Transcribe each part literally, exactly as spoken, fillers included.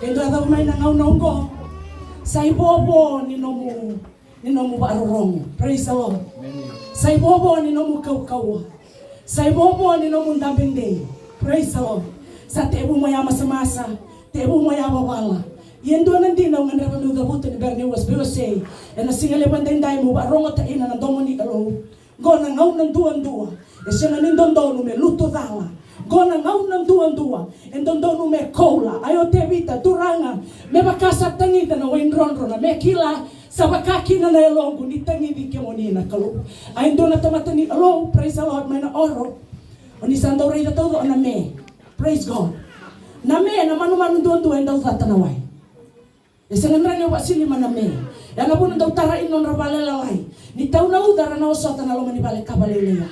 Ke dua e cava mai na gauna oqo, sa ivovo ni nomu, ni nomu vakarorogo. Praise the Lord. Sa ivovo ni nomu kaukauwa. Sa ivovo ni nomu dabe dei. Praise the Lord. Sa tevu mai a masamasa, tevu mai a vavala. Ia e dua na dina au gadreva meu cavuta ni bera niu wasewase ena siga levu edaidai, meu vakarogotaina na domo ni Kalou. Qo na gauna duadua e sega ni dodonu me lutu cala. Qo na gauna duadua e dodonu me koula. Ai o Tevita, Turaga, me vaka sa tagica na wai drodro na me kila, sa vaka kina na yaloqu ni tagici kemuni na Kalou. Ai dua na tamata ni Kalou, praise the Lord, mai na oro. O ni sa dau raica taucoko na me. Praise God. Na me, na manumanu duadua e dau cata na wai. E sega ni rawa ni o vakasilima na me. Ya na vuna dau tara ina nodra vale lalai. Ni tau na uca ra na osota na loma ni vale kava lailai ya.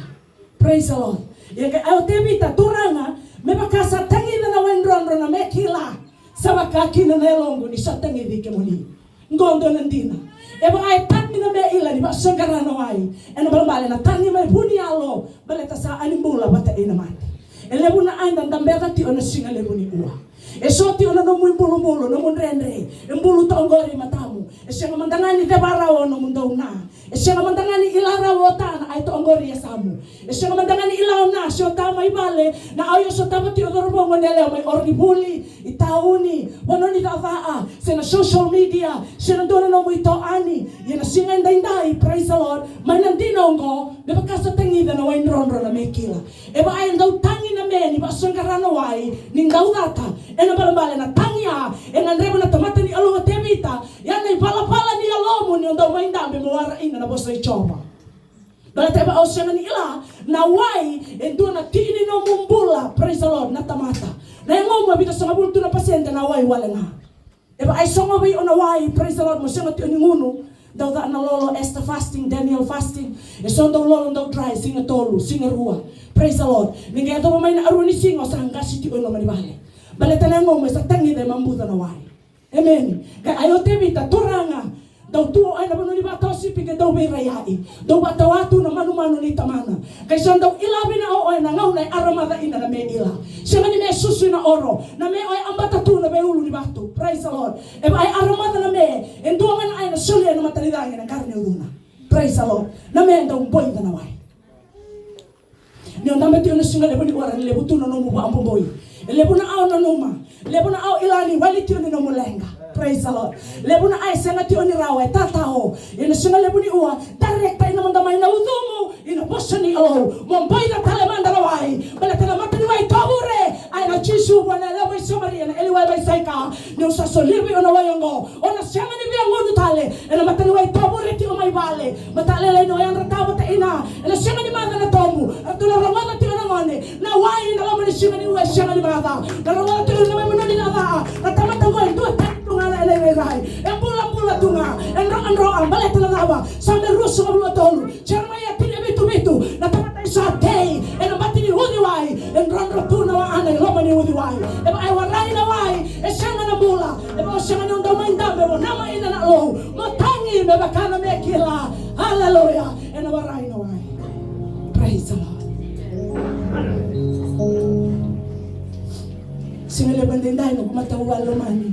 Praise the Lord. Ia ke ai o Tevita, Turaga, me vaka sa tagica na wai drodro na me kila, sa vaka kina na yaloqu ni sa tagici kemuni. Qo dua na dina. E vaka e tagi na me ila ni vakasaqara na wai, ena balebale na tagi mai vu ni yalo, baleta sa ani bula vata ina mate. E levu na ai da dabeca tiko na siga levu ni ua. E so tiko na nomu ibulubulu, nomu dredre, e bulu toqori matamu. E sega mada ga ni ceva rawa o nomu dauna. E sega mada ga ni ila rawa o ta na ai toqori e samu. E sega mada ga ni ila o na se o ta mai vale, na ai o sotava tiko cauravou, gone yalewa mai oro ni vuli, i tauni, vanua ni cakacaka, se na social media, se na dua na nomu itoani. Ia na siga edaidai, praise the Lord, mai na dina oqo, me vaka sa tagica na wai drodro na me kila. E vaka e dau tagi na me ni vakasaqara na wai ni dau cata, ena balebale na tagi ya e gadreva na tamata ni Kalou o Tevita. Ya na ivalavala ni yalomu ni o dau mai dabe mo waraina na vosa i Jiova. Baleta e vaka o sega ni kila, na wai e dua na tiki ni nomu bula, praise the Lord, na tamata. Na yagomu e vitusagavulu tu na pasede na wai wale ga. E vaka e sogo vei o na wai, praise the Lord, mo sega tiko ni gunu. Dau ca na lolo, Esther fasting, Daniel fasting. E so dau lolo dau dry, siga tolu, siga rua. Praise the Lord. Ni qai yacova mai na karua ni siga o sa qasi tiko i loma ni vale. Baleta na yagomu e sa tagica e mabuca na wai. Amen. Qai ai o Tevita, Turaga, dau tu o ai na vanua ni vakatawasipi qai dau veiraiyai. Dau vakatawa tu na manumanu nei tamana. Qai sa dau ila vina o oya na gauna e aramaca ina na me ila. Sega ni me susu ina oro. Na me oya abata tu na veiulu ni vatu. Praise the Lord. E vaka e aramaca na me, e dua ga na ai na solia na matanicagi ena qara ni ucuna. Praise the Lord. Na me dau boica na wai. Ni o dabe tiko na siga levu ni ua, ra levu tu na nomu vakaboboi. E levu na ai o nanuma. Levu na ai o ila ni wali tiko ni nomu leqa. Praise the Lord. Levu na ai e sega tiko ni rawa, e tatao. Ia na siga levu ni ua, director ina mada mai na ucumu ina vosa ni Kalou. Mo boica tale mada na wai. Baleta na mata ni wai tovure. Ai na Jisu vua na yalewa mai Samaria, na eliwai mai Saika. Niu sa solia vei au na wai oqo, o na sega ni via gunu tale ena mata ni wai tovure tiko mai vale. Mataka lailai ni o yadra tavata ina, ena sega ni maca na tobu. Ratou na rogoca tiko na gone na wai ena loma ni siga ni ua e sega ni maca. Na rogoca tiko na mai manoni na ca. Na tamata oqo e dua tani tu ga na ena irairai. E bulabula tu ga, e droadroa, baleta na cava? Same ruasagavulu ka tolu. Jeremaia tini e vitu vitu, na tamata e sa tei ena bati ni uciwai, e drodro tu na waana i loma ni uciwai. E vaka e warai na wai, e sega na bula. E vaka o sega ni o dau mai dabe mo nama ina na lou, mo tagi me vaka na me kila. Aleluya. Ena warai na wai. Praise the Lord. Siga levu edaidai, noqu matavuvale lomani.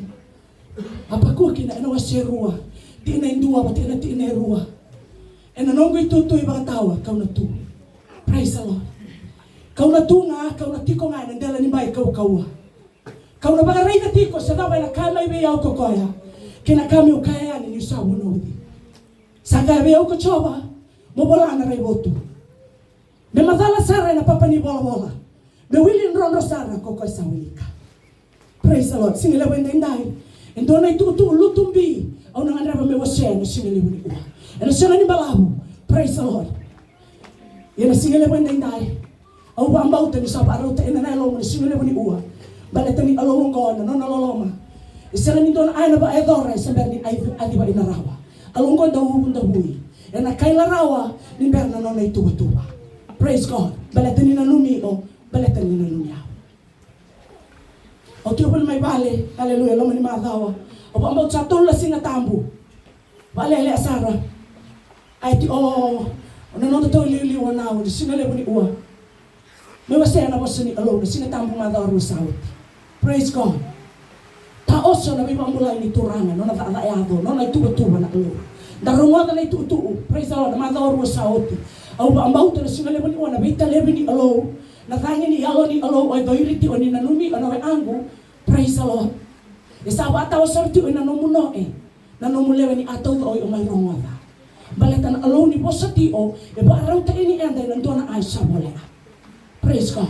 Apakuki na, ena wase rua, tikina e dua vata kei na tikina e rua. Ena noqu itutu ivakatawa kau na tu. Praise the Lord. Kau na tu ga, kau na tiko ga ena dela ni bai kaukauwa. Kau na vakaraica tiko se cava ena kaya mai vei au ko koya, kei na ka meu kaya yani niu sa vunauci. Sa kaya vei au ko Jiova, mo vola na raivotu. Me macala sara ena papa ni volavola. Me wili drodro sara ko koya sa wilika. Praise the Lord. Siga levu edaidai, e dua na itukutuku lutu bi au na gadreva me wasea ena siga levu ni ua. Ena sega ni balavu. Praise the Lord. Ia na siga levu edaidai, au vakabauta ni sa vakarauta ena na yalomu na siga levu ni ua. Baleta ni Kalou oqo na nona loloma, e sega ni dua na ai na vakayacora e se bera ni ai, a civa ina rawa. Kalou oqo dau uvu davui. Ena kaila rawa ni bera na nona ituvatuva. Praise God. Baleta ni nanumi o, baleta ni nanumi au. Au tiko voli mai vale, aleluya, loma ni macawa. Au vakabauta sa tolu na Siga Tabu. Vale lekaleka sara. Ai ti o, o na noda tou liuliu o nau ni siga levu ni ua. Me wasea na vosa ni Kalou na Siga Tabu macawa rua sa oti. Praise God. Ta oso na veivakabulai ni Turaga, nona cakacaka yaco, nona ituvatuva na Alou. Da rogoca na itukutuku, praise the Lord, na macawa rua sa oti. Au vakabauta na siga levu ni ua na veitalevi ni Alou, na cagi ni yalo ni Alou, o e coiri tiko ni nanumi, o na wekaqu, praise the Lord. E sa vakatawa sara tiko ina nomu noe, na nomu lewe ni a tauca o i o mai rogoca. Baleta na Alou ni vosa tiko, e vakarautaki ni eda ina dua na ai sa volea. Praise God.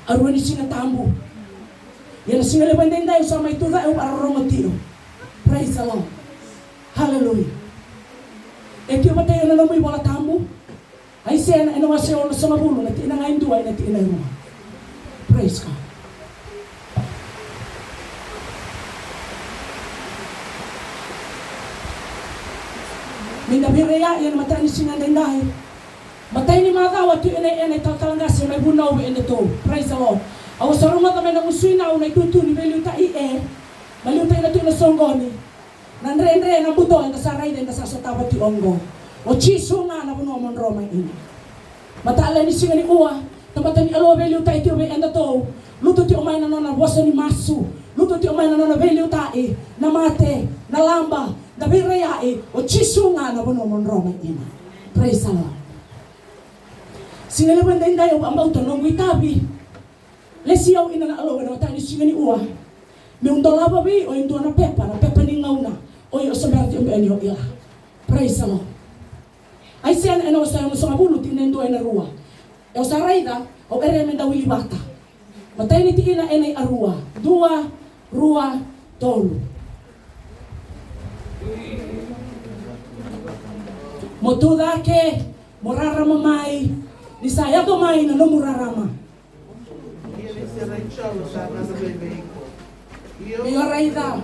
A rua ni Siga Tabu. Ia na siga levu edaidai au sa mai tuca, au a rorogo tiko. Praise the Lord. Hallelujah. E tiko vata ena nomu iVola Tabu. Aisea ena wase onosagavulu na tikina ga e dua ena tikina e rua. Praise God. Me da veirai ena mataka ni siga edaidai. Matai ni macawa tu ena, ena italatala qase mai vunau vei edatou. Praise the Lord. Au sa rogoca mai na gusu inau na itutu ni veiliutaki e, mai liutaki na tu ena soqoni. Na dredre na buto eda sa raica eda sa sotava tiko oqo. O Jisu ga na vanua mo dro mai ina. Mataka ni siga ni ua, tamata ni Alou veiliutaki tiko vei edatou. Lutu tiko mai na nona vosa ni masu. Lutu tiko mai na nona veiliutaki. Na mate, na laba, na veiraiyaki. O Jisu ga na vanua mo dro mai ina. Praise the Lord. Siga levu edaidai au vakabauta noqu itavi. Lesi au ina na Alou ena mataka ni siga ni ua. Meu dolava vei o e dua na pepa, na pepa ni gauna. O i o sa bera tiko beka ni o ila. Praise the Lord. Aisea ena wase onosagavulu tikina e dua ena rua. E o sa raica, au kerea me da wili vata. Matai ni tikina ena ikarua. Dua, rua, tolu. Mo tu cake, mo rarama mai, ni sa yaco mai na nomu rarama. Io raica,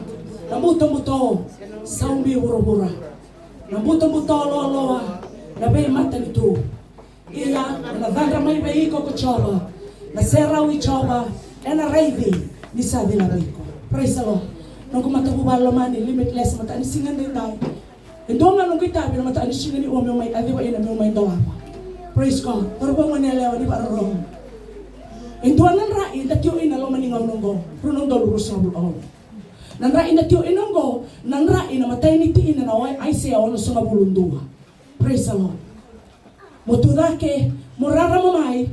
na butobuto sa ubi vuravura, na butobuto loaloa na veimatanitu. Ia ena cadra mai vei iko ko Jiova, na serau i Jiova ena raici ni sa cila vei iko. Praise the Lord. Noqu matavuvale lomani, Limitless, mataka ni siga edaidai. E dua ga noqu itavi na mataka ni siga ni ua meu mai kaciva ina meu mai dolava. Praise God. Toro vou gone yalewa ni vakarorogo. E dua na drai da tio ina loma ni gauna oqo. Rua na udolu ruasagavulu. Na drai da tio ina oqo, na drai na matai ni tikina na Aisea onosagavulu dua. Praise the Lord. Mo tu cake, mo rarama mai.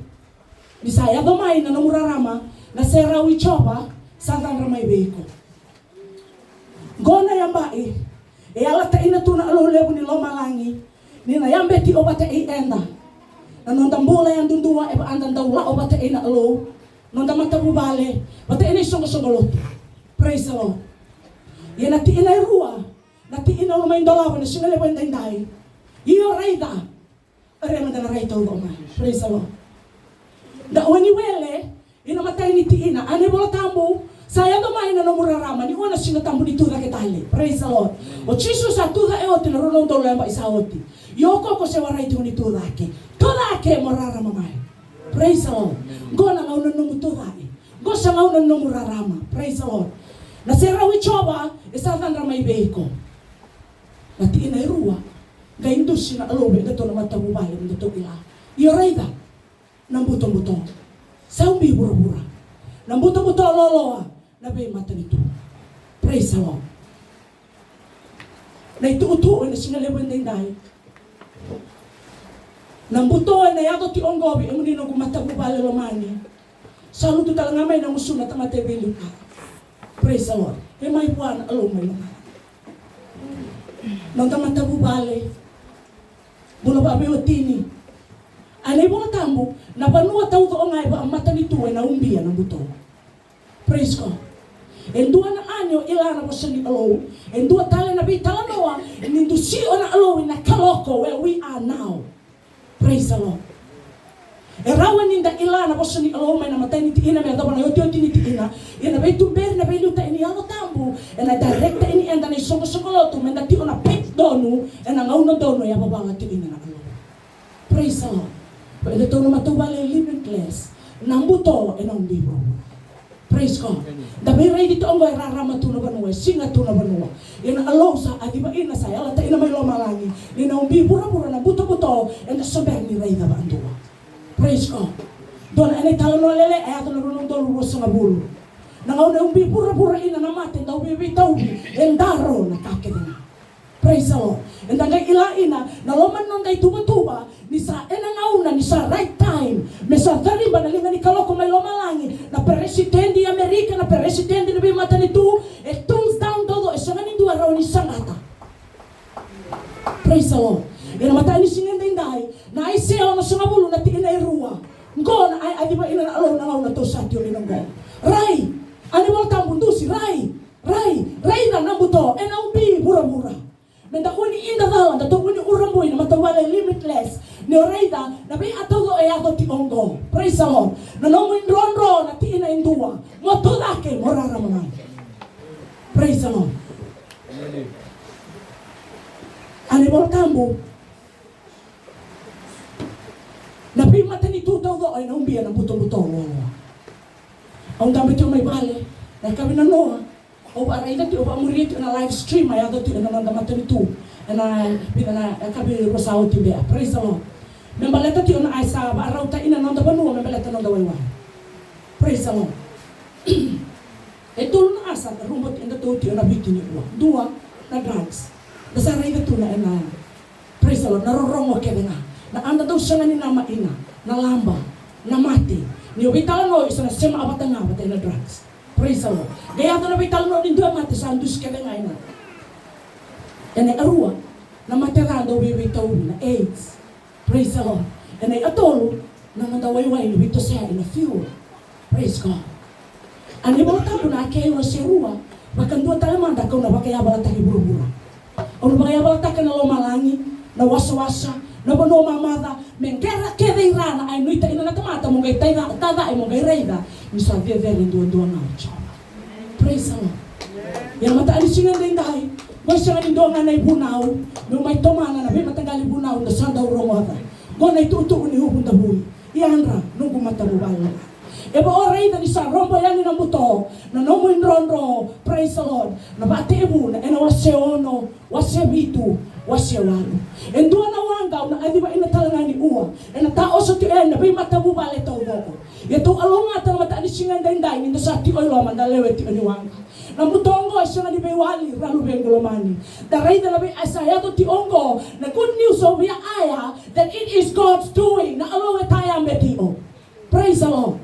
Ni sa yaco mai na nomu rarama, na serau i Jiova sa cadra mai vei iko. Qo na yabaki e yalataka tu na Alou levu ni lomalagi ni na yabe tiko vata kei eda. Na noda bula yadudua e vaka eda dau lako vata kei na Alou, noda matavuvale, vata kei na isoqosoqo lotu. Praise the Lord. Ia na tikina e rua, na tikina au mai dolava na siga levu edaidai. Io raica, raica mada na rai taucoko mai. Praise the Lord. Da o ni wele ina matai ni tikina, a na iVola Tabu, sa yaco mai na nomu rarama, ni o na Siga Tabu ni tu cake tale. Praise the Lord. O Jisu sa tu cake oti na rua na udolu na yabaki sa oti. Io ko ko se warai tiko ni tu cake. Tu cake mo rarama mai. Praise the Lord. Qo na gauna nomu tu cake. Qo sa gauna nomu rarama. Praise the Lord. Na serau i Jiova e sa cadra mai vei iko. Na tikina e rua, qai dusi na Alou vei datou na matavuvale, me datou kila. Io raica, na butobuto sa ubi vuravura, na butobuto loaloa na veimatanitu. Praise the Lord. Na itukutuku ena siga levu edaidai. Na buto ena yaco tiko oqo vei kemuni noqu matavuvale lomani. Sa lutu tale ga mai na gusuna tamata e veiliutaki. Praise the Lord. E mai vua na Alou mai lomalagi. Noda matavuvale. Bula vakaveiwatini. A na iVola Tabu, na vanua taucoko ga e vakamatanitu ena ubia na buto. Praise God. E dua na ka ni o kila na vosa ni Alou. E dua tale na veitalanoa ni dusi o na Alou ina kaloko, where we are now. Praise the Lord. E rawa ni da kila na vosa ni Alou mai na matai ni tikina me yacova na iotioti ni tikina. Ia na veituberi, na veiliutaki ni Yalo Tabu ena direct-taki ni eda na isoqosoqo lotu me da tiko na path donu ena gauna donu e yavavala tiko kina na Alou. Praise the Lord. Vei iratou na matavuvale, Limitless, na buto ena ubi vuravura. Praise God. Amen. Da veiraici tu oqo, e rarama tu na vanua, e siga tu na vanua. Ia na Alou sa kaciva kina, sa yalataka kina mai lomalagi ni na ubi vuravura na butobuto eda se bera ni raica vakadua. Praise God. Dua na, ena italanoa lailai e yaco na rua na udolu ruasagavulu. Na gauna e ubi vuravura ina na mate, dau veiveitauvi, e daro na ka kece ga. Praise the Lord. Eda qai kila ina na loma ni noda ituvatuva ni sa ena gauna ni sa right time me sa cariba na liga ni kaloko mai lomalagi, na peresitedi i Amerika, na peresitedi ni veimatanitu, e thumbs down taucoko, e sega ni dua e rawa ni saqata. Praise the Lord. Ena mataka ni siga edaidai, na Aisea onosagavulu na tikina e rua. Qo na a yaco vei ira na Alou na gauna tou sa tiko kina qo. Rai, a ni Vola Tabu, dusi, rai, rai, raica na buto ena ubi vuravura. Meda kua ni ida cala, da tou kua ni urabui na matavuvale limitless. Ni o raica na veika taucoko e yaco tiko qo. Praise the Lord. Na nomu idrodro na tikina e dua. Mo tucake, mo rarama mai. Praise the Lord. A ni Vola Tabu. Na veimatanitu taucoko ena ubia na butobuto loaloa. Au dabe tiko mai vale na yakavi nanoa. Au vakaraica tiko, au vakamuria tiko na live stream a yaco tiko ena noda matanitu ena vica na yakavi rua sa oti beka. Praise the Lord. Me baleta tiko na a sa vakarauta ina noda vanua me baleta noda waiwai. Praise the Lord. E tolu na a sa roboti eda tou tiko ena Viti nikua. Dua na drugs. Da sa raica tu na ena, praise the Lord, na rorogo kece ga. Na a da dau sega ni nama ina, na laba, na mate. Ni o veitalanoa, isa na sema a vata ga vata ena drugs. Praise the Lord. Qai yaco na veitalanoa ni dua e mate, sa dusi kece ga ena. Ena ikarua, na mate ca dau veiveitauvi, na AIDS. Praise the Lord. Ena ikatolu, na noda waiwai ni veitosea ena fuel. Praise God. A ni Vola Tabu na Akei wase rua, vakadua tale mada kau na vakayavalataki vuravura. Au na vakayavalataka na lomalagi, na wasawasa, na vanua mamaca, me qera kece i ra na a nuitaka na tamata mo qai taica, tacai mo qai raica ni sa cecere duadua ga o Jiova. Praise the Lord. Ia na mataka ni siga edaidai, qo e sega ni dua ga na ivunau meu mai tomana na veimataqali vunau da sa dau rogoca. Qo na itukutuku ni uvu davui. Yadra, noqu matavuvale. E vaka o raica ni sa robo yani na buto, na nomu idrodro, praise the Lord. Na vakatekivu na ena wase ono, wase vitu, wase walu. E dua na waqa au na kaciva ina tale ga ni ua, ena taoso tiko yani na veimatavuvale taucoko. Ia tou kalougata na mataka ni siga edaidai ni da sa tiko i loma, da lewe tiko ni waqa. Na buto oqo e sega ni veiwali, ra luvequ lomani. Da raica na veika sa yaco tiko oqo, na good news au via kaya, that it is God's doing. Na Alou e tayabe tiko. Praise the Lord.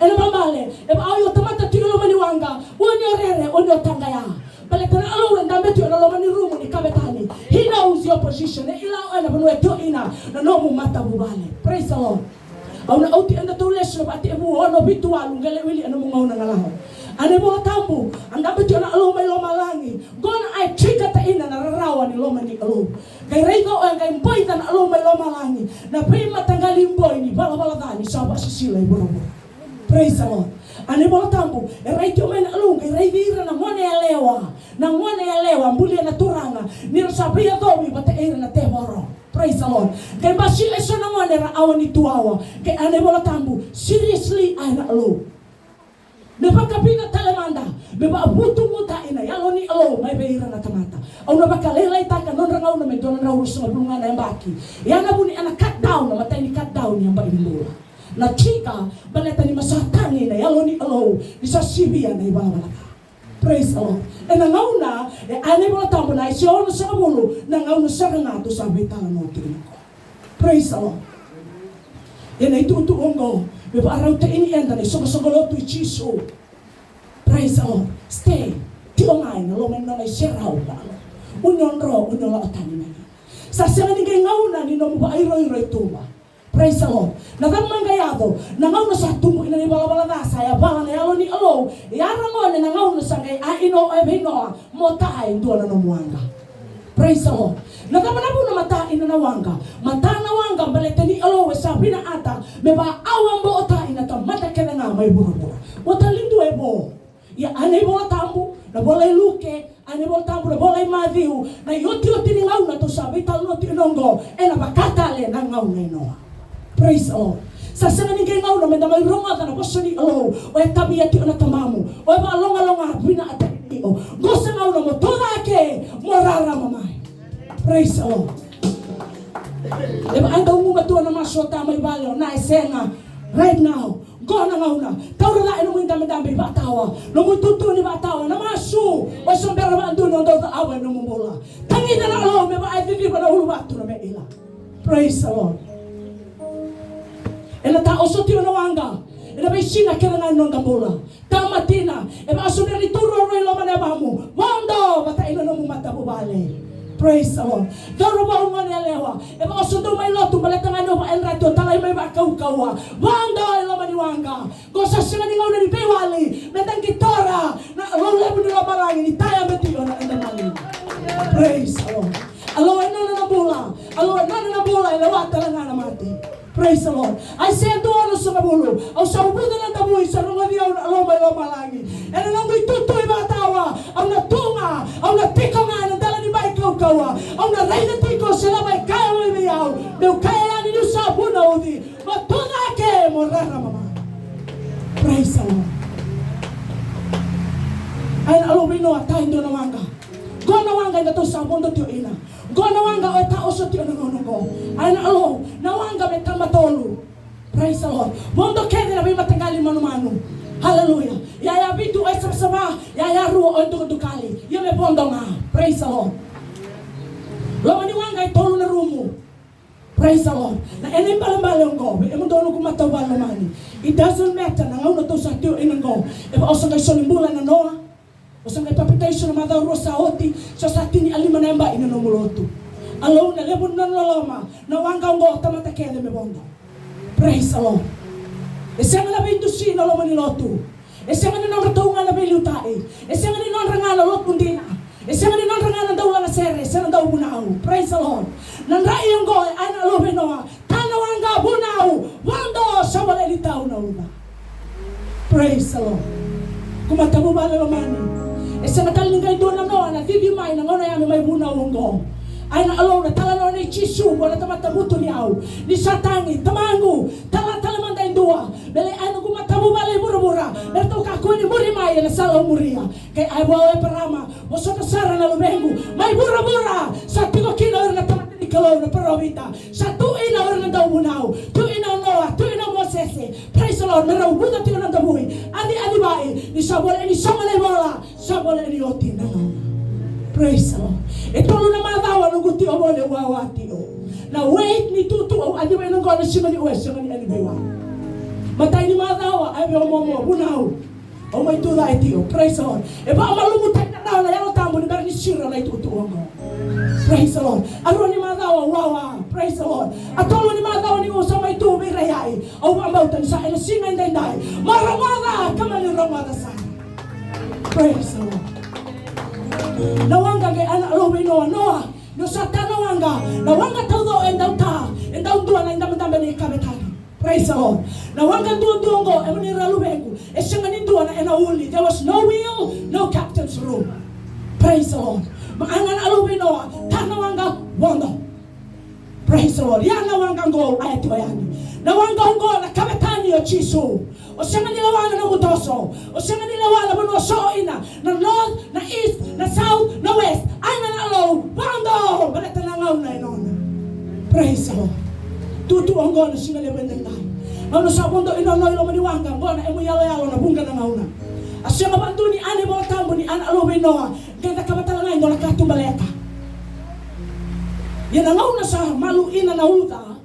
Ena ibalebale, e vaka o tamata tiko e loma ni waqa, o ni o rere, o ni o taqaya. Baleta na Alou e dabe tiko ena loma ni rumu ni kavetani. He knows your position. E kila o ena vanua e tiko kina na nomu matavuvale. Praise the Lord. Au na oti eda tou lesu na vakatekivu ono, vitu, walu, qai lai wili ena nomu gauna na lala. A ni Vola Tabu, a dabe tiko na Alou mai lomalagi. Qo na a trigger-taka na rarawa ni loma ni Alou. Qai raica o, qai boica na Alou mai lomalagi na veimataqali boi ni valavala ca ni sa vakasisila i vuravura. Praise the Lord. A ni Vola Tabu, e rai tiko mai na Alou, qai raici ira na gone yalewa. Na gone yalewa, bulia na turaga, ni ra sa veiyacovi vata kei ira na tevoro. Praise the Lord. Qai basika eso na gone ra awa ni tuwawa. Qai a ni Vola Tabu, seriously, a na Alou. Me vakavica tale mada, me vakavutuvutaki na yalo ni Alou mai vei ira na tamata. Au na vakalailaitaka nodra gauna me dua na drau ruasagavulu ga na yabaki. Ia na vuni ena cut down, na matai ni cut down ni yabaki ni bula. Na trigger, baleta ni ma sa tagi na yalo ni Alou, ni sa sivia na ivalavala ca. Praise the Lord. Ena gauna e a na iVola Tabu na Aisea onosagavulu, na gauna sara ga tou sa veitalanoa kina. Praise the Lord. Ena itukutuku oqo me vakarautaki eda na isoqosoqo lotu i Jisu. Praise the Lord. Stay. Tiko ga ena loma ni nona iserau na Alou. Uni o dro, uni o lako tani mai. Sa sega ni qai gauna ni nomu vakairoiro i tuba. Praise the Lord. Na cava mai qai yaco? Na gauna sa tubu kina na ivalavala ca, sa yavala na yalo ni Alou. Ia ra gone, na gauna sa qai a ino e vei Noa, mo ta e dua na nomu waqa. Praise the Lord. Na cava na vuna ma ta kina na waqa? Ma ta na waqa baleta ni Alou e sa vinakata me vakawabootaki na tamata kece ga mai vuravura. Ua tali dua e vo. Ia a na iVola Tabu, na vola i Luke, a na iVola Tabu, na vola i Maciu, na iotioti ni gauna tou sa veitalanoa tiko kina oqo, ena vaka tale na gauna i Noa. Praise the Lord. Sa sega ni qai gauna meda mai rogoca na vosa ni Alou, o e tavia tiko na tamamu, o e vakalogaloga vinakataki tiko. Qo sa gauna mo tucake, mo rarama mai. Praise the Lord. E vaka e dau gumatua na masu o ta mai vale, o na e sega. Right now. Qo na gauna. Taura ca e nomu idabedabe i vakatawa. Nomu itutu ni vakatawa. Na masu. O se bera vakadua ni o dau cakava e nomu bula. Tagica na Alou me vakaiciciva na uluvatu na veila. Praise the Lord. Ena taoso tiko na waqa ena veisiga kece ga ni noda bula. Tama tina, e vakasolia ni turu rau i loma na yavamu. Vodo vata ina nomu matavuvale. Praise the Lord. Cauravou, goneyalewa, e vakasolia dou mai lotu baleta ga ni o vakayadrati, o talai mai vakaukauwa. Vodo i loma ni waqa. Qo sa sega ni gauna ni veiwali, me da qitora na Alou levu ni lomalagi ni taya me tiko na eda mali. Praise the Lord. Alou e nona na bula. Alou e nona na bula, e lewa tale ga na mate. Praise the Lord. Aisea dua, ono sagavulu. Au sa uvuca na davui, sa rogoci au na Alou mai lomalagi. Ena noqu itutu i vakatawa, au na tu ga, au na tiko ga ena dela ni bai kaukauwa. Au na raica tiko se cava e kaya mai vei au. Meu kaya yani niu sa vunauci. Mo tu cake, mo rarama mai. Praise the Lord. Ai na Alou vei Noa, ta e dua na waqa. Qo na waqa eda tou sa vodo tiko ina. Qo na waqa o e taoso tiko na gauna qo. Ai na Alou, na waqa me tama tolu. Praise the Lord. Vodo kece na veimataqali manumanu. Hallelujah. Yaya vitu o e savasava, yaya rua o e dukadukali. Ia me vodo ga. Praise the Lord. Loma ni waqa e tolu na rumu. Praise the Lord. Na ena ibalebale oqo, e mudou noqu matavuvale lomani. It doesn't matter na gauna tou sa tiko ina qo. E vaka o sa qai soli bula na Noa. O sa qai papitaiso na macawa rua sa oti, so sa tini a lima na yabaki na nomu lotu. Alou na levu ni nona loloma, na waqa oqo tamata kece me vodo. Praise the Lord. E sega na veidusi na loma ni lotu. E sega ni nodratou ga na veiliutaki. E sega ni nodra ga na lotu dina. E sega ni nodra ga na dau lagasere, se na dau vunau. Praise the Lord. Na drai oqo e ai na Alou vei Noa. Ta na waqa, vunau, vodo, sa volai ni tau na uca. Praise the Lord. Ku matavuvale lomani. E sega tale ni qai dua na Noa na cici mai na gauna ya me mai vunau oqo. Ai na Alou na talanoa nei Jisu vua na tamata vutuniyau. Ni sa tagi, tamaqu, tala tale mada e dua. Me lai ai na noqu matavuvale i vuravura. Me ratou kakua ni muri mai ena sala au muria. Kei ai vua o Eparama, vosota sara na luvequ. Mai vuravura, sa tiko kina o ira na tamata ni Kalou na parofita. Sa tu ina o ira na dauvunau. Tu ina o Noa, tu ina o Mosese. Praise the Lord. Me rau vuca tiko na davui. Adi, adi vai. Ni sa volai ni sogo na ivola. Sa volai ni oti na gauna. Praise the Lord. E tolu na macawa noqu tiko voli au wawa tiko. Na weight ni tutu au adi vai na qo na siga ni ue, siga ni eni veiwa. Matai ni macawa, ai vei au momo, vunau. Au mai tu cake tiko. Praise the Lord. E vakamalumutaki na rawa na Yalo Tabu ni bera ni siro na itukutuku oqo. Praise the Lord. A rua ni macawa wawa. Praise the Lord. A tolu ni macawa niu sa mai tu vei Raiai. Au vakabauta ni sa ena siga edaidai. Mo rogoca, ka mani rogoca sara. Praise the Lord. Na waqa qai ai na Alou vei Noa, Noa, ni o sa ta na waqa, na waqa taucoko e dau ta, e dau dua na idabedabe ni kavetani. Praise the Lord. Na waqa duadua oqo, emuni ra luvequ, e sega ni dua na ena uli. There was no wheel, no captain's room. Praise the Lord. Ma ai ga na Alou vei Noa, ta na waqa, vodo. Praise the Lord. Ia na waqa oqo, aya tiko yani. Na waqa oqo, na kavetani o Jisu. O sega ni lewa na nomu toso. O sega ni lewa na vanua o so ina. Na north, na east, na south, na west. Ai ga na Alou, vodo, baleta na gauna e nona. Praise the Lord. Tutu oqo na siga levu edaidai. Gauna sa vodo i nono i loma ni waqa, oqo na emu yaloyalo na vuqa na gauna. A sega vakadua ni a na iVola Tabu ni a na Alou vei Noa, qai cakava tale ga e dua na katuba leka. Ia na gauna sa malu ina na uca,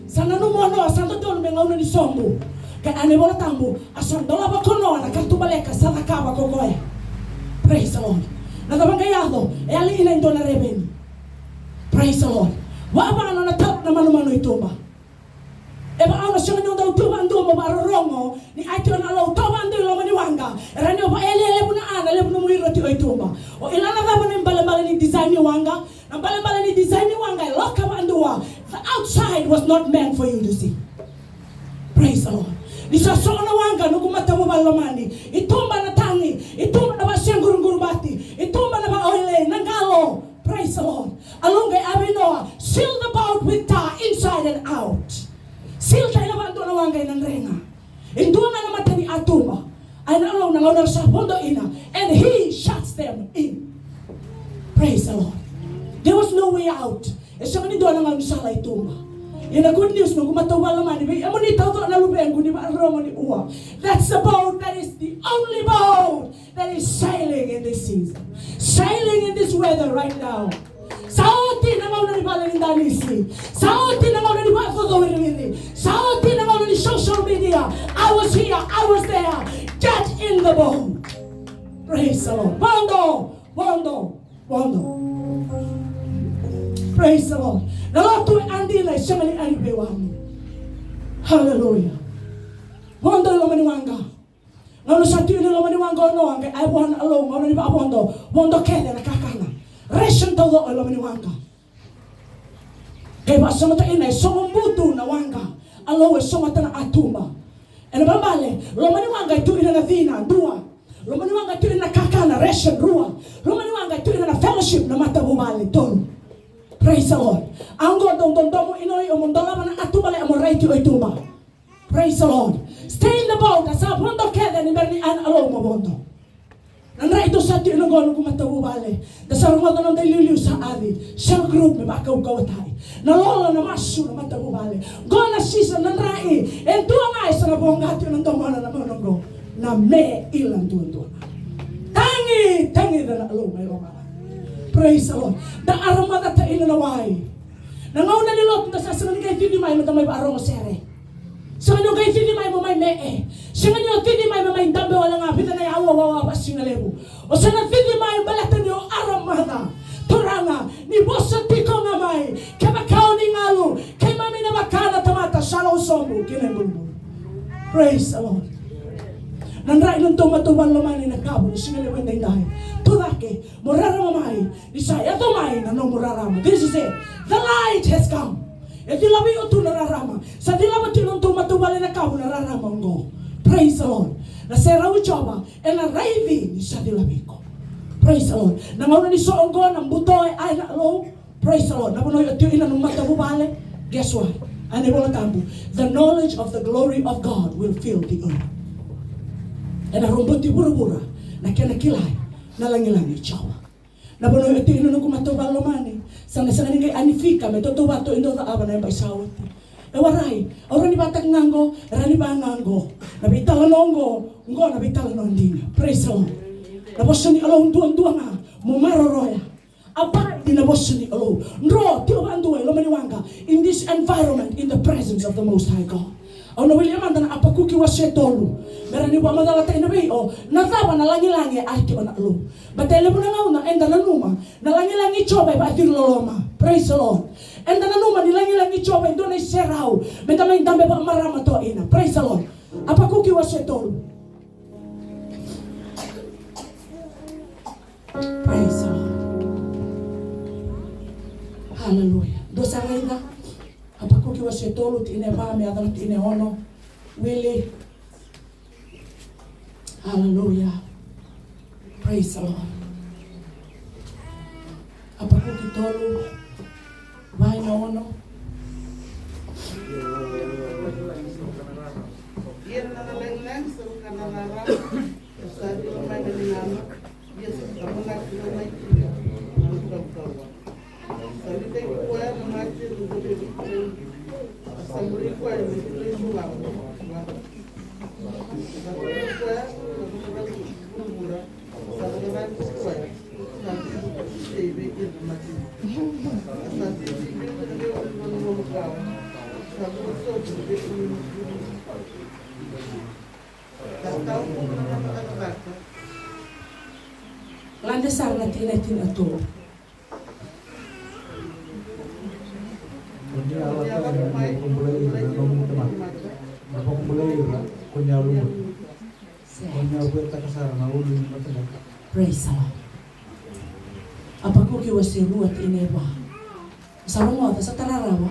sa nanuma o Noa sa dodonu me gauna ni sobu. Ka a na iVola Tabu, a sa dolava ko Noa na katuba leka sa cakava ko koya. Praise the Lord. Na cava qai yaco? E yali ina e dua na reveni. Praise the Lord. Vava na nona tau na manumanu i tuba. E vaka au na sega ni o dau tu vakadua mo vakarorogo ni a tiko na Alou, tu vakadua i loma ni waqa. E rawa ni o vakayalia levu na a na levu nomu iro tiko i tuba. O ila na cava na ibalebale ni design ni waqa? Na ibalebale ni design ni waqa e loka vakadua. The outside was not meant for you to see. Praise the Lord. Ni sa soko na waqa, noqu matavuvale lomani, i tuba na tagi, i tuba na vakasiguruguruvati, i tuba na vakaoilei, na qalo. Praise the Lord. Alou qai a vei Noa, seal the boat with tar inside and out. Seal tale vakadua na waqa ena drega. E dua ga na mata ni a tuba. Ai na Alou na gauna sa vodo ina. And he shuts them in. Praise the Lord. There was no way out. E sega ni dua na gaunisala i tuba. Ia na good news, noqu matavuvale lomani, vei emuni taucoko na luvequ ni vakarorogo ni ua. That's the boat, that is the only boat that is sailing in this season. Sailing in this weather right now. Sa oti na gauna ni vale ni danisi. Sa oti na gauna ni vakacocowiriviri. Sa oti na gauna ni social media. I was here, I was there. Get in the boat. Praise the Lord. Vodo, vodo, vodo. Praise the Lord. Na lotu e dina e sega ni yani vei wani. Hallelujah. Vodo e loma ni waqa. Gauna sa tiko e loma ni waqa o Noa, qai a vua na Alou, gauna ni vakavodo, vodo kece na kakana. Ration taucoko e loma ni waqa. Qai vakasogotaina e sogo butu na waqa. Alou e sogota na atuba. Ena vabale, loma ni waqa e tu ina na cina, dua. Loma ni waqa e tu ina na kakana, ration, rua. Loma ni waqa e tu ina na fellowship, na matavuvale, tolu. Praise the Lord. A oqo dau dodomo ina io mo dolava na atuba, le mo raiti o ituba. Praise the Lord. Stay in the boat. A sa vodo kece ni bera ni a na Alou mo vodo. Na drai tou sa tiko ina qo, noqu matavuvale. Da sa rogoca na noda iliuliu sa aci. Cell group me vakaukauwataki. Na lolo, na masu, na matavuvale. Qo na season, na drai. E dua ga e sa na voqa tiko na domona na gauna qo. Na me ila duadua. Tagi, tagi na Alou mai lomalagi. Praise the Lord. Da aramaca ta ina na wai. Na gauna ni lotu da sa sega ni qai cici mai me da mai vakarogo sere. Sega ni o qai cici mai mo mai mee. Sega ni o cici mai mo mai dabe wale ga vica na aua, wawa, vakasigalevu. O sa na cici mai baleta ni o aramaca. Turaga, ni vosa tiko ga mai. Kevaka o ni galu, keimami na vaka na tamata sa lako sobu ki na ibulubulu. Praise the Lord. Na drai, na nodatou matavuvale lomani, na kavu ni sigalevu edaidai. Tucake, mo rarama mai. Ni sa yaco mai na nomu rarama. This is it. The light has come. E cilavi iko tu na rarama. Sa cilava tu na nodatou matavuvale na kavu na rarama oqo. Praise the Lord. Na serau i Jiova ena raici ni sa cilavi iko. Praise the Lord. Na gauna ni so oqo na buto e a na Alou. Praise the Lord. Na vanua o tiko ina, nomu matavuvale. Guess what? A na iVola Tabu. The knowledge of the glory of God will fill the earth. Ena roboti vuravura na kena kilai na lagilagi i Jiova. Na vanua o tiko ina, noqu matavuvale lomani, sa na sega ni qai anifika me tautauvata e dua na cava na yabaki sa oti. E warai, au rawa ni vakataka ga qo, e rawa ni vaka ga qo. Na veitalanoa qo, qo na veitalanoa dina. Praise the Lord. Na vosa ni Alou duadua ga mo maroroya. Abide ina vosa ni Alou. Dro tiko vakadua e loma ni waqa, in this environment, in the presence of the Most High God. Au na wilika mada na Apakuki wase tolu. Me rawa ni vakamacalataki vei iko na cava na lagilagi e a tiko na Alou. Baleta e levu na gauna eda nanuma na lagilagi i Jiova e vakaciri loloma. Praise the Lord. Eda nanuma ni lagilagi i Jiova e dua na iserau me da mai dabe vakamarama toka ina. Praise the Lord. Apakuki wase tolu. Praise the Lord. Hallelujah. Dou sa raica. Apakuki wase tolu, tikina e va me yaco na tikina e ono. Wili. Hallelujah. Praise the Lord. Apakuki tolu, va ina ono. Ia na lagilagi sa vaka na rarama, sa tiko mai na ligana, ia sa kamanaki na mai kina na kaukauwa. Sa liutaki koya na mate ena dela ni Isireli, a sa muri koya ena dela ni suvaga. Sa muri koya na vakarau ni vuravura, sa vakarau koya, sa tubu ka tutei vei ira na mate. Sa titi biu na lewe ni nona makawa, sa vuasobu vei ira na vuravura. Sa tau na nona cakacaka. Lade sara na tikina e tinikatolu. Ko ni a lako mai na vakabulai ira na nomu tamata, na vakabulai ira ko ni a lumuta. Ko ni a vuetaka sara na ulu ni matadaka. Praise the Lord. Apakuki wase rua tikina e va. Sa rogoca, sa tara rawa.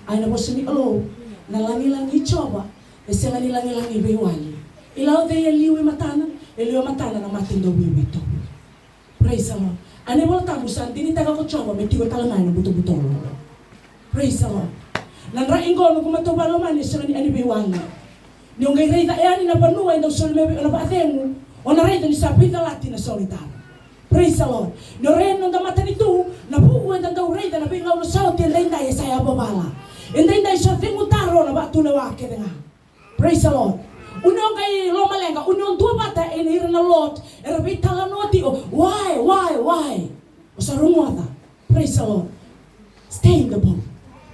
A na vosa ni Alou, na lagilagi i Jiova e sega ni lagilagi veiwali. I lau cei e liu i matana? E liu i matana na mate dauvivi tu. Praise the Lord. A na iVola Tabu sa digitaka ko Jiova me tiko tale ga ena butobuto. Praise the Lord. Na drai qo, noqu matavuvale lomani, e sega ni yani veiwali. Ni o qai raica yani na vanua e dau soli mai vei iko na vakacegu, o na raica ni sa veicalati na solitara. Praise the Lord. Ni o rai ena noda matanitu, na vuku eda dau raica na veigauna sa oti edaidai e sa yavavala. Edaidai sa cegu taro na vakatulewa kece ga. Praise the Lord. O ni o qai lomaleqa, o ni o duavata ena ira na Lot era veitalanoa tiko. Why, why, why? O sa rogoca. Praise the Lord. Stay in the boat.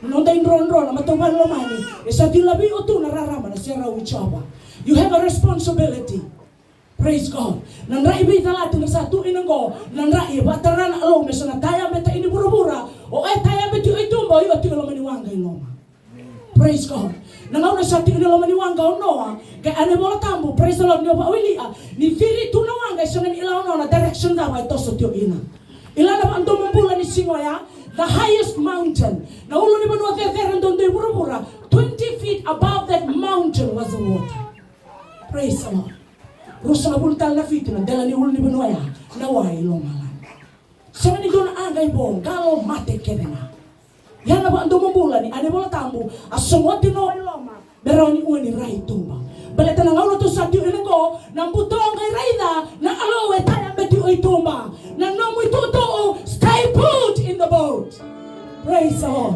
Na noda idrodro na matavuvale lomani, e sa cilavi o tu na rarama na serau i Jiova. You have a responsibility. Praise God. Na drai veicalati na sa tu ina qo, na drai e vakatara na Alou me sa na tayabe ta ini vuravura. O e tayabe tiko i tuba, o i o tiko i loma ni waqa i loma. Praise God. Na gauna sa tiko ni loma ni waqa o Noa, qai a na iVola Tabu, praise the Lord, ni o vakawilica ni ciri tu na waqa, e sega ni kila o Noa na direction cava e toso tiko ina. Ila na vakadomobula ni siga oya, the highest mountain, na ulu ni vanua cecere duadua i vuravura, twenty feet above that mountain was the water. Praise the Lord. Ruasagavulu tale na fiti na dela ni ulu ni vanua ya, na wai i lomalagi. Sega ni dua na a qai vo, qalo, mate kece ga. Ia na vakadomobula ni a na iVola Tabu, a sogoti Noa i loma me rawa ni ua ni rai i tuba. Baleta na gauna tou sa tiko ina qo, na buto qai raica na Alou e tayabe tiko i tuba. Na nomu itukutuku, stay put in the boat. Praise the Lord.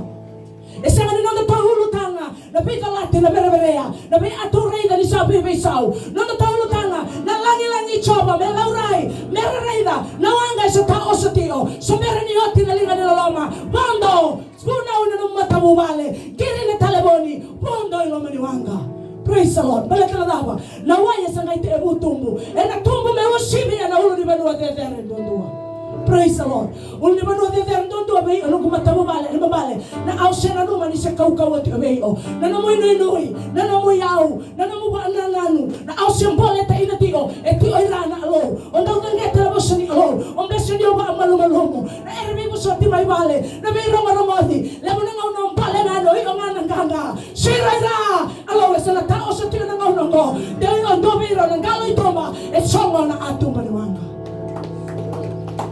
E sega ni noda tou ulutaga na veicalati, na vereverea, na vei a tou raica ni sa veiveisau. Noda tou ulutaga na lagilagi i Jiova me laurai, me ra raica na waqa e sa taoso tiko. Sa bera ni oti na liga ni loloma. Vodo, vunau ina nomu matavuvale, qiri na talevoni, vodo i loma ni waqa. Praise the Lord. Baleta na cava? Na wai e sa qai tekivu tubu. Ena tubu me uasivi ena ulu ni vanua cecere duadua. Praise the Lord. Ulu ni vanua cecere duadua vei iko, noqu matavuvale, ena vale. Na au se nanuma ni se kaukauwa tiko vei iko. Na nomu inuinui, na nomu iyau, na nomu vakanananu. Na au se boleta ina tiko, e tiko i ra na Alou. O dau caqeta na vosa ni Alou. O bese ni o vakamalumalumu. Na era veivosoti mai vale, na veirogorogoci. Levu na gauna o bale ga ni o iko ga na qaqa. Siro i ra, Alou e sa na taoso tiko na gauna oqo. De o iko dua vei ira na qalo i tuba, e sogo na a tuba ni waqa.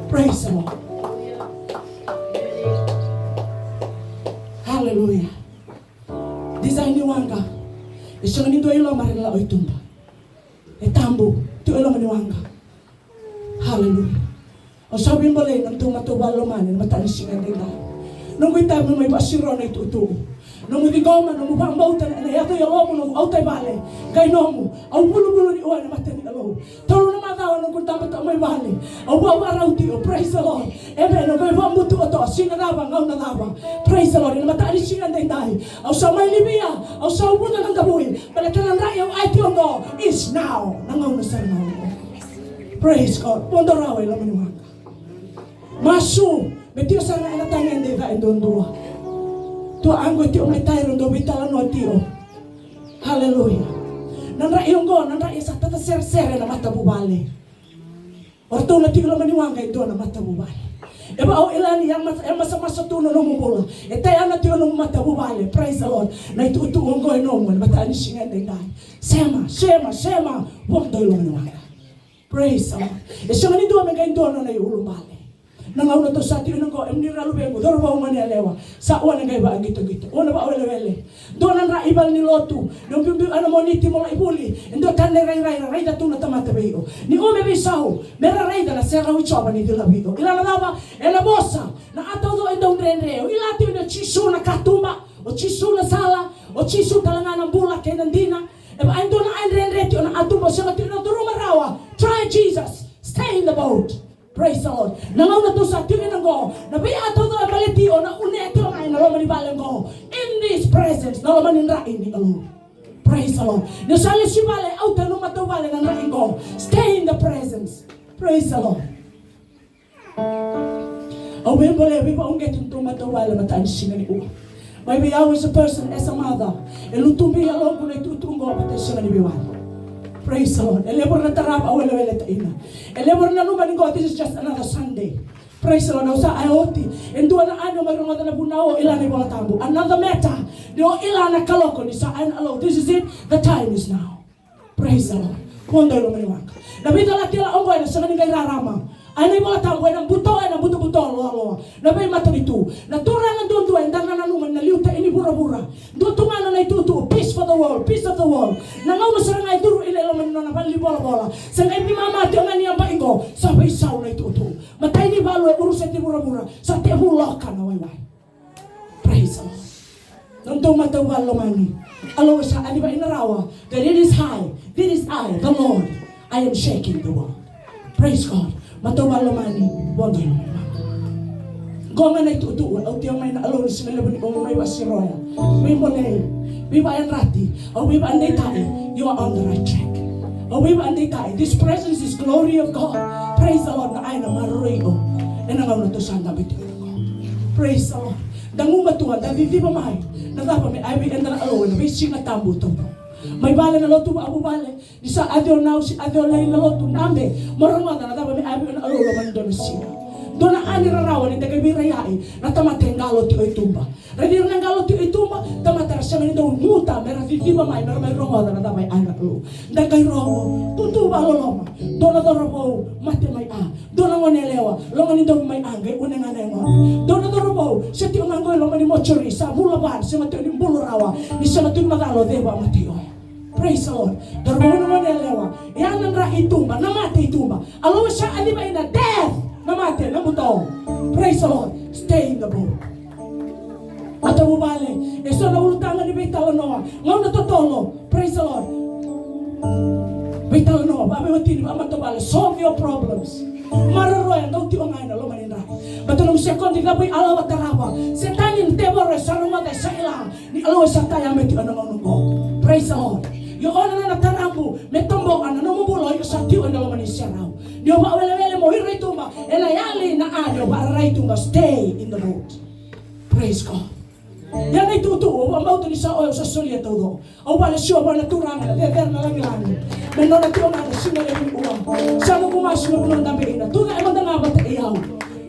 Praise the Lord. Hallelujah. Design ni waqa. E sega ni dua i loma era na lako i tuba. E tabu, tu e loma ni waqa. Hallelujah. Au sa veibolei na nodatou matavuvale lomani ena mataka ni siga edaidai. Noqu itavi meu mai vakasiro na itukutuku. Nomu ciqoma, nomu vakabauta ena yaco i yalomu, nomu auta i vale. Qai nomu, au vuluvulu ni ua ena mata ni Alou. Tolu na macawa noqu tabata mai vale. Au vavarau tiko, praise the Lord. Amen. Au qai vakabutu koto, siga cava, gauna cava. Praise the Lord. Ena mataka ni siga edaidai. Au sa mai livia, au sa uvuca na davui. Baleta na drai au a tiko qo is now. Na gauna sara ga oqo. Praise God. Vodo rawa i loma ni waqa. Masu me tiko sara ga ena tagi edaidai e duadua. Tuaqu e tiko mai Tairo, dou veitalanoa tiko. Hallelujah. Na drai oqo, na drai e sa tataseresere na matavuvale. O ratou na tiko i loma ni waqa e dua na matavuvale. E vaka o Ilani, e mas-, e masamasa tu na nomu bula. E tayana tiko na nomu matavuvale. Praise the Lord. Na itukutuku oqo e nomu ena mataka ni siga edaidai. Sema, sema, sema. Vodo i loma ni waqa. Praise the Lord. E sega ni dua me qai dua na nona iulubale. Na gauna tou sa tiko ina qo, emuni ra luvequ, cauravou, goneyalewa. Sa ua na qai vakaqitoqito, ua na vakawelewele. Dua na dra i valenilotu, ni o biubiu ena Moniti mo lai vuli, e dua tani na irairai ra raica tu na tamata vei iko. Ni o me veisau, me ra raica na serau i Jiova ni cilavi iko. Kila na cava? Ena vosa, na a taucoko e dau dredre. O kila tiko ni o Jisu na katuba, o Jisu na sala, o Jisu tale ga na bula kei na dina. E vaka e dua na a e dredre tiko na a tuba, o sega tiko ni o curuma rawa. Try Jesus. Stay in the boat. Praise the Lord. Na gauna tou sa tiko kina qo, na veika taucoko e baleti iko na une tiko mai na loma ni vale qo. In this presence, na loma ni drai ni Kalou. Praise the Lord. Ni o sa lesu i vale, auta na matavuvale na drai qo. Stay in the presence. Praise the Lord. Au via bolea, via vakauqeti na tou matavuvale mataka ni siga nikua. Mai vei au as a person, as a mother. E lutu vei au na itukutuku qo vata e sega ni veiwali. Praise the Lord. E levu era na tarava, au welewele taina. E levu era na nanuma ni qo, this is just another Sunday. Praise the Lord. Au sa, e oti. E dua na a ni o mai rogoca na vunau, o kila na iVola Tabu. Another matter. Ni o kila na kaloko ni sa, and hello, this is it. The time is now. Praise the Lord. Vodo i loma ni waqa. Na veicalati e lako qo ena sega ni qai rarama. A ena iVola Tabu, ena buto, ena butobuto loaloa. Na veimatanitu. Na turaga duadua eda na nanuma na liutaki ni vuravura. Dua tu ga na nona itukutuku, peace for the world, peace of the world. Na gauna sara ga e curu kina i loma ni nona valenivolavola. Sa qai veimama tiko ga ni yabaki qo, sa veisau na itukutuku. Matai ni valu e uruseti vuravura, sa tekivu loka na waiwai. Praise the Lord. Tou matau vakalomani. Alou sa a ni vaina rawa. That it is high. That is I, the Lord. I am shaking the world. Praise God. Matau vakalomani. Vodo. Qo ga na itutu. Au tia mai na Alou ni siga levu ni oga mai vasiroya. Mai molei. Mai vayadrati. Au mai vadeitaki. You are on the right track. Au mai vadeitaki. This presence is glory of God. Praise the Lord. Na ai na maroroi o. Ena gauna tou sa dabe tiko. Praise the Lord. Da gumatua, da ciciva mai. Na cava me ai vei eda na Alou ena veisiga tabu taucoko. Mai vale na lotu vakavuvale. Ni sa aci o nau se aci o lai na lotu, dabe mo rogoca na cava me ai vei ena Alou loma ni dua na siga. Dua na a ni rarawa ni da qai veiraiyai na tamata e qalo tiko i tuba. Raici ira na qalo tiko i tuba, tamata era sega ni dau guta me ra ciciva mai me ra mai rogoca na cava e ai na Alou. Da qai rogo, tutu vakaloloma. Dua na cauravou mate mai a. Dua na gone yalewa, loga ni dau mai a qai une ga na yagona. Dua na cauravou se tiko ga qo i loma ni mochori, sa vula va, sega tu ni bulu rawa, ni sega tu ni macala o cei vakamatei oya. Praise the Lord. Cauravou na gone yalewa, e a na dra i tuba, na mate i tuba. Alou sa a ni vaina death, na mate, na buto. Praise the Lord. Stay in the boat. Matavuvale, e so na ulutaga ni veitalanoa. Gauna totolo, praise the Lord. Veitalanoa, vaveiwatini, vamatavuvale, solve your problems. Maroroya, dau tiko ga ena loma ni dra. Baleta nomu sekodi cava e a lava tarava. Setani na tevoro e sa rogoca, e sa kila ni Alou e sa taya me tiko ena gauna qo. Praise the Lord. Io, o na nona tarabu me toboka na nomu bula, o iko sa tiko ena loma ni serau. Ni o vakawelewele mo ira i tuba, ena yali na a ni o vakararai i tuba, stay in the boat. Praise God. Ia na itutu, au vakabauta ni sa oya, au sa solia taucoko. Au vakalesuya vua na Turaga na cecere na lagilagi. Me nona tiko ga na siga levu ni ua. Sa noqu masu na vanua dabe ina. Tucake mada ga vata kei au.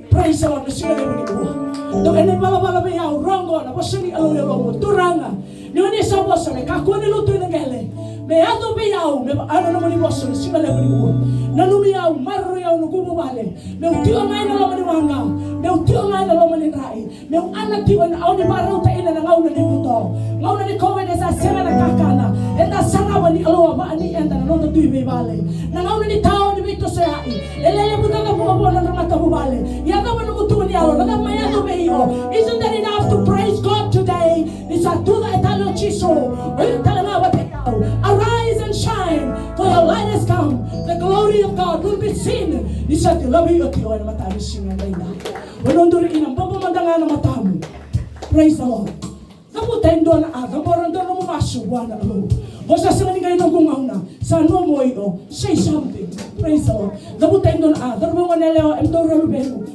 Praise the Lord, na siga levu ni ua. Dou ena ivalavala vei au, rogo na vosa ni Alou e lomamu. Turaga, ni oni sa vosa me kakua ni lutu ina qele. Me yaco vei au, me vaka na nomuni vosa na siga levu ni ua. Nanumi au, maroroi au noqu vuvale. Meu tiko ga ena loma ni waqa. Meu tiko ga ena loma ni drai. Meu ana tiko ena au ni vakarautaki ena gauna ni buto. Gauna ni COVID e sa sega na kakana. Eda sarava ni Alou a vaani eda na noda dui veivale. Na gauna ni tao ni veitosoyaki. E lelevu cakacaka vua na nodra matavuvale. Ia cava nomu tuku ni yalo, na cava mai yaco vei iko. Isn't that enough to praise God today? Ni sa tucake tale o Jisu. O iko tale ga vata kei au. Arise and shine, for your light has come. The glory of God will be seen. Ni sa cilavi iko tiko ena mataka ni siga edaidai. Vanua duri kina, bobo mada ga na matamu. Praise the Lord. Cavuta e dua na a, cabora dua nomu masu vua na Alou. Vo sa sega ni qai noqu gauna, sa nomu o iko. Say something. Praise the Lord. Cavuta e dua na a, cauravou, gone yalewa, e dua na luvemu.